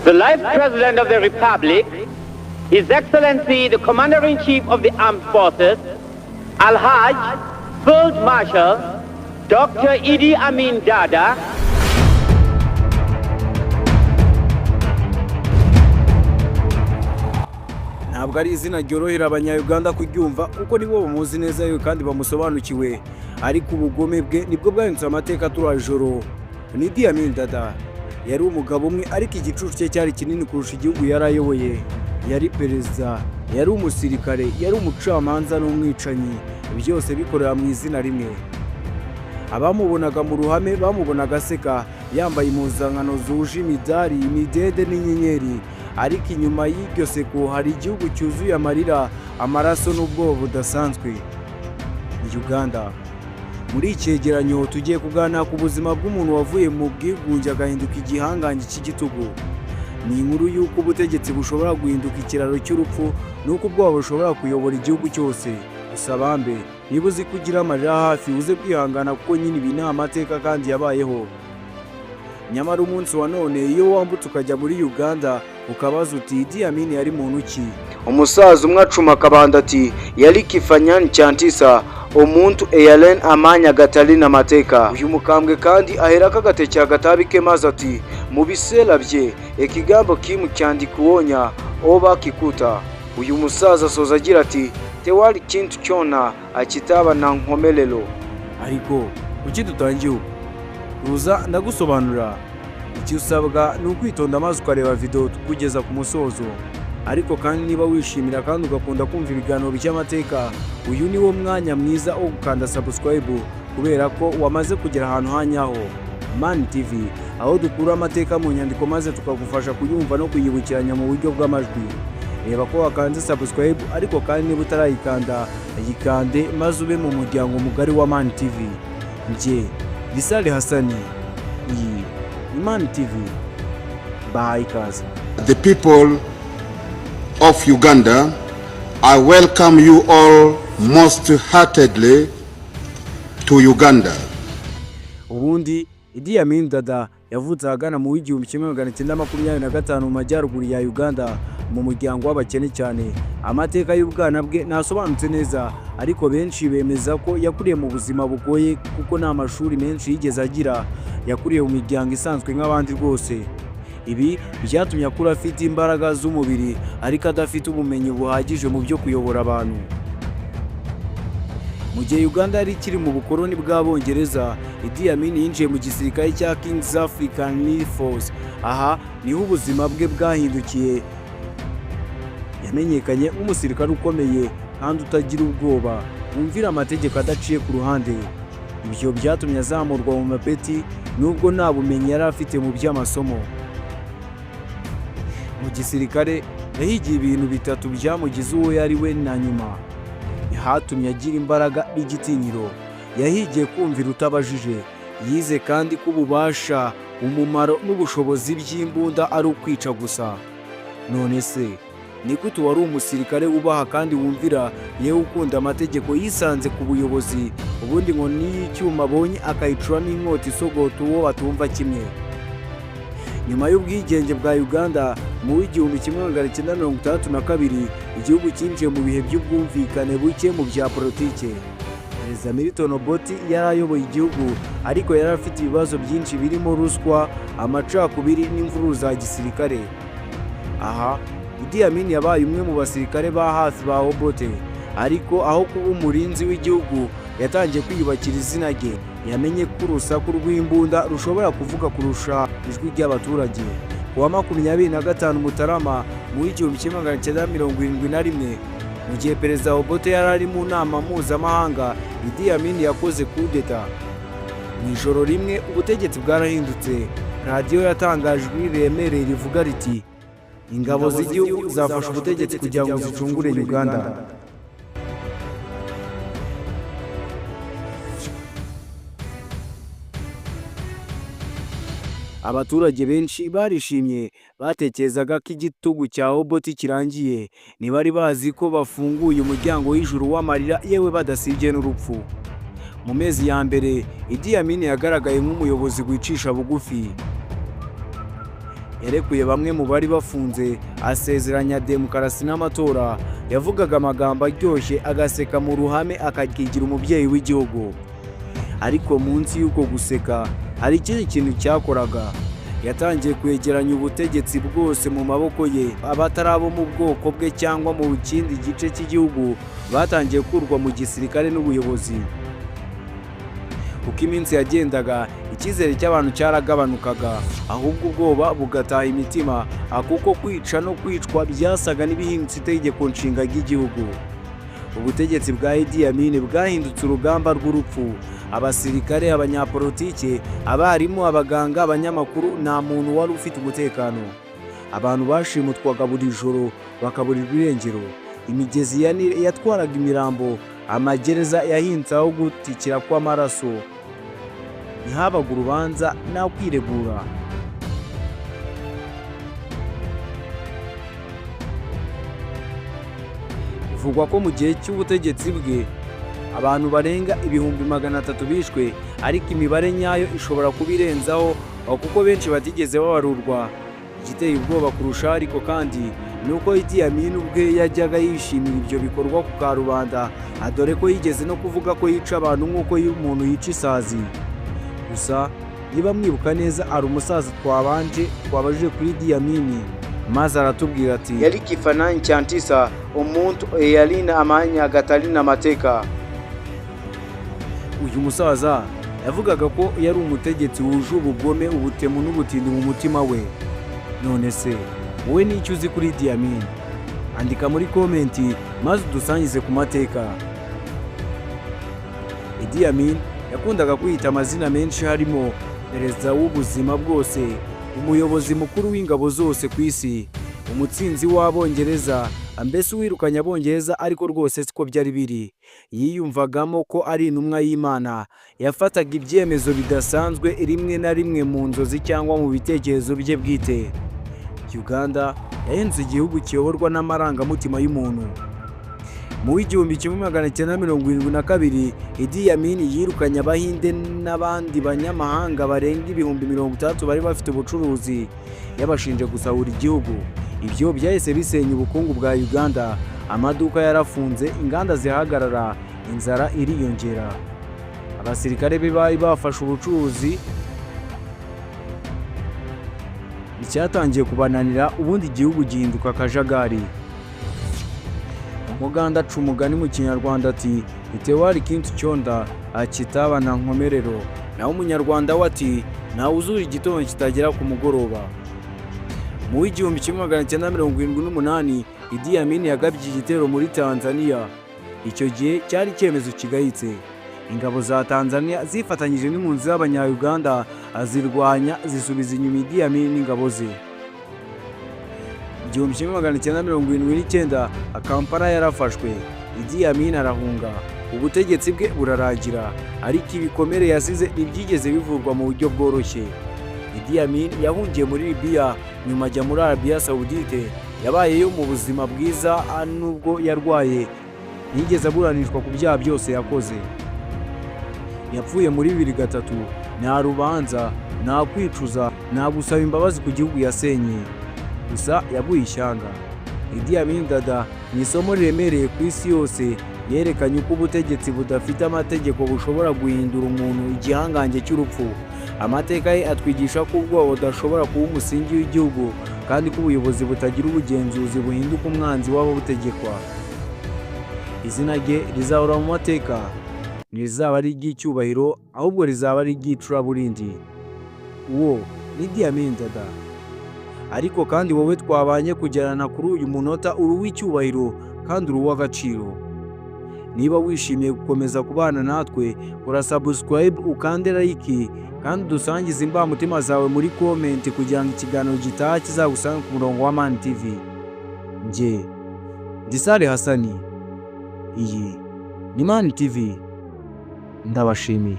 The Life President of the Republic, His Excellency the Commander-in-Chief of the Armed Forces, Alhaj Field Marshal Dr. Idi Amin Dada. Ntabwo ari izina ryorohera Abanyayuganda kuryumva, kuko nibo bamuzi neza yewe kandi bamusobanukiwe, ariko ubugome bwe nibwo bwahindutse amateka turajoro. Ni Idi Amin Dada. Yari umugabo umwe, ariko igicucu cye cyari kinini kurusha igihugu yari ayoboye. Yari perezida, yari umusirikare, yari umucamanza n'umwicanyi, byose bikorera mu izina rimwe. Abamubonaga mu ruhame bamubonaga aseka, yambaye impuzankano zuje imidari, imidende n'inyenyeri, ariko inyuma y'iryo seko hari igihugu cyuzuye amarira, amaraso n'ubwoba budasanzwe: Uganda. Muri iki cyegeranyo tugiye kuganira ku buzima bw'umuntu wavuye mu bwigunge agahinduka igihangange cy'igitugu. Ni inkuru y'uko ubutegetsi bushobora guhinduka ikiraro cy'urupfu, n'uko ubwoba bushobora kuyobora igihugu cyose. Gusa bambe, niba uzi ko ugira amarira hafi, uze kwihangana, kuko nyine ibi ni amateka kandi yabayeho. Nyamara umunsi wa none, iyo wambutse ukajya muri Uganda ukabaza uti: "Idi Amin yari muntu ki?" Umusaza umwe acuma akabanda ati: "Yali kifaananyi kya ntiisa, omuntu eyalina amaanyi agatali mateeka." Uyu mukambwe kandi aherako agatekera agatabi ke maze ati: "Mu biseera bye ekigambo kimu kyandikuwonya oba kikutta." Uyu musaza asoza agira ati: "Tewali kintu kyonna ekitaba na nkomerero." Ariko kuki dutangiye ubu? Ruza ndagusobanurira. Icyo usabwa ni ukwitonda maze ukareba video kugeza ku musozo. Ariko kandi niba wishimira kandi ugakunda kumva ibiganiro by'amateka, uyu ni wo mwanya mwiza wo gukanda subscribe, kubera ko wamaze kugera ahantu hanyaho. Man TV, aho dukura amateka mu nyandiko maze tukagufasha kuyumva no kuyibukiranya mu buryo bw'amajwi. Reba ko wakanze subscribe, ariko kandi niba utarayikanda, yikande maze ube mu muryango mugari wa Man TV. Njye Bisale Hasani, iyi ni Man TV. Bahaye ikaze. The people of Uganda, I welcome you all most heartedly to Uganda. Ubundi Idi Amin Dada yavutse ahagana mu w'1925 mu majyaruguru ya Uganda, mu muryango w'abakene cyane. Amateka y'ubwana bwe ntasobanutse neza, ariko benshi bemeza ko yakuriye mu buzima bugoye, kuko nta mashuri menshi yigeze agira. Yakuriye mu miryango isanzwe nk'abandi rwose. Ibi byatumye akura afite imbaraga z'umubiri, ariko adafite ubumenyi buhagije mu byo kuyobora abantu. Mu gihe Uganda yari ikiri mu bukoloni bw'Abongereza, Idi Amin yinjiye mu gisirikare cya King's African Rifles. Aha niho ubuzima bwe bwahindukiye. Yamenyekanye nk'umusirikare ukomeye kandi utagira ubwoba, wumvira amategeko adaciye ku ruhande. Ibyo byatumye azamurwa mu mapeti, nubwo nta bumenyi yari afite mu by'amasomo. Mu gisirikare yahigiye ibintu bitatu byamugize uwo yari we na nyuma hatumye agira imbaraga n'igitinyiro. Yahigiye kumvira utabajije. Yize kandi ko ububasha, umumaro n'ubushobozi by'imbunda ari ukwica gusa. None se ni gute wari umusirikare wubaha kandi wumvira, yewe ukunda amategeko, yisanze ku buyobozi, ubundi ngo n'iyo icyuma abonye akayicuramo inkota isogota uwo batumva kimwe? Nyuma y'ubwigenge bwa Uganda mu w'1962, igihugu cyinjiye mu bihe by'ubwumvikane buke mu bya politike. Perezida Milton Obote yari ayoboye igihugu, ariko yari afite ibibazo byinshi birimo ruswa, amacakubiri n'imvururu za gisirikare. Aha Idi Amin yabaye umwe mu basirikare ba hafi ba Obote, ariko aho kuba umurinzi w'igihugu, yatangiye kwiyubakira izina rye. Yamenye ko urusaku rw'imbunda rushobora kuvuga kurusha ijwi ry'abaturage. Ku wa 25 Mutarama mu w'1971, mu gihe Perezida Obote yari ari mu nama mpuzamahanga, Idi Amin yakoze kudeta. Mu ijoro rimwe ubutegetsi bwarahindutse. Radiyo yatangaje ijwi riremereye rivuga riti: "Ingabo z'igihugu zafashe ubutegetsi kugira ngo zicungure Uganda." Abaturage benshi barishimye, batekerezaga ko igitugu cya Obote kirangiye. Ntibari bazi ko bafunguye umuryango w'ijuru w'amarira, yewe badasibye n'urupfu. Mu mezi ya mbere, Idi Amin yagaragaye nk'umuyobozi wicisha bugufi. Yarekuye bamwe mu bari bafunze, asezeranya demokarasi n'amatora. Yavugaga amagambo aryoshye, agaseka mu ruhame, akakigira umubyeyi w'igihugu. Ariko munsi y'uko guseka hari ikindi kintu cyakoraga. Yatangiye kwegeranya ubutegetsi bwose mu maboko ye. Abatari abo mu bwoko bwe cyangwa mu kindi gice cy'igihugu batangiye kurwa mu gisirikare n'ubuyobozi. Uko iminsi yagendaga, icyizere cy'abantu cyaragabanukaga, ahubwo ubwoba bugataha imitima, kuko kwica no kwicwa byasaga n'ibihindutse itegeko nshinga ry'igihugu. Ubutegetsi bwa Idi Amin bwahindutse urugamba rw'urupfu. Abasirikare, abanyapolitike, abarimu, abaganga, abanyamakuru, nta muntu wari ufite umutekano. Abantu bashimutwaga buri joro, bakaburirwa irengero. Imigezi ya Nile yatwaraga imirambo, amagereza yahinze aho gutikira kw'amaraso. Ntihabaga urubanza, nta kwiregura. Bivugwa ko mu gihe cy'ubutegetsi bwe abantu barenga 300,000 bishwe, ariko imibare nyayo ishobora kuba irenzaho kuko benshi batigeze babarurwa. Igiteye ubwoba kurusha ariko kandi ni uko Idi Amin ubwe yajyaga yishimira ibyo bikorwa ku karubanda, dore ko yigeze no kuvuga ko yica abantu nk'uko umuntu yica isazi. Gusa niba mwibuka neza, hari umusaza twabanje twabajije kuri Idi Amin, maze aratubwira ati: Yali kifananyi cha ntisa, omuntu eyalina amaanyi agatalina mateka. Uyu musaza yavugaga ko yari umutegetsi wuje ubugome, ubutemu n'ubutindi mu mutima we. None se wowe n'icyo uzi kuri Idi Amin? Andika muri comment maze udusangize ku mateka. Idi Amin yakundaga kwiyita amazina menshi, harimo perezida w'ubuzima bwose, umuyobozi mukuru w'ingabo zose ku isi, umutsinzi w'Abongereza, mbese uwirukanye Abongereza, ariko rwose siko byari biri. Yiyumvagamo ko ari intumwa y'Imana. Yafataga ibyemezo bidasanzwe, rimwe na rimwe mu nzozi cyangwa mu bitekerezo bye bwite. Uganda yahinze igihugu kiyoborwa n'amarangamutima y'umuntu. Mu w'1972, Idi Amin yirukanye Abahinde n'abandi banyamahanga barenga 60,000 bari bafite ubucuruzi, yabashinje gusahura igihugu. Ibyo byahise bisenya ubukungu bwa Uganda. Amaduka yarafunze, inganda zihagarara, inzara iriyongera. Abasirikare be bari bafashe ubucuruzi, icyatangiye kubananira, ubundi igihugu gihinduka akajagari. Umuganda aca umugani mu Kinyarwanda ati: "Itewari kintu cyonda akitaba na nkomerero." Naho Umunyarwanda we ati: "Ntawuzura igitondo kitagera ku mugoroba." Mu w'1978, Idi Amin yagabye igitero muri Tanzania. Icyo gihe cyari icyemezo kigayitse. Ingabo za Tanzania zifatanyije n'impunzi z'Abanya-Uganda zirwanya, zisubiza inyuma Idi Amin n'ingabo ze. 1979, Kampala yarafashwe, Idi Amin arahunga, ubutegetsi bwe burarangira, ariko ibikomere yasize ntibyigeze bivurwa mu buryo bworoshye. Idi Amin yahungiye muri Libya, nyuma ajya muri Arabia Saoudite. Yabayeyo mu buzima bwiza nubwo yarwaye. Ntiyigeze aburanishwa ku byaha byose yakoze. Yapfuye muri 2003, nta rubanza, nta kwicuza, nta gusaba imbabazi ku gihugu yasenye. Gusa yaguye ishyanga. Idi Amin Dada ni isomo riremereye ku isi yose. Yerekanye uko ubutegetsi budafite amategeko bushobora guhindura umuntu igihangange cy'urupfu. Amateka ye atwigisha ko ubwoba budashobora kuba umusingi w'igihugu, kandi ko ubuyobozi butagira ubugenzuzi buhinduka umwanzi w'ababutegekwa. Izina rye rizahora mu mateka, ntirizaba ari iry'icyubahiro, ahubwo rizaba ari iry'icuraburindi. Uwo ni Idi Amin Dada. Ariko kandi wowe twabanye kugerana kuri uyu munota, uri uw'icyubahiro kandi uri uw'agaciro. Niba wishimiye gukomeza kubana natwe, ura subscribe, ukande like, kandi udusangize imbamutima zawe muri comment kugira ngo ikiganiro gitaha kizagusange ku murongo wa Man TV. Njye ndi Sale Hasani, iyi ni Man TV, ndabashimiye.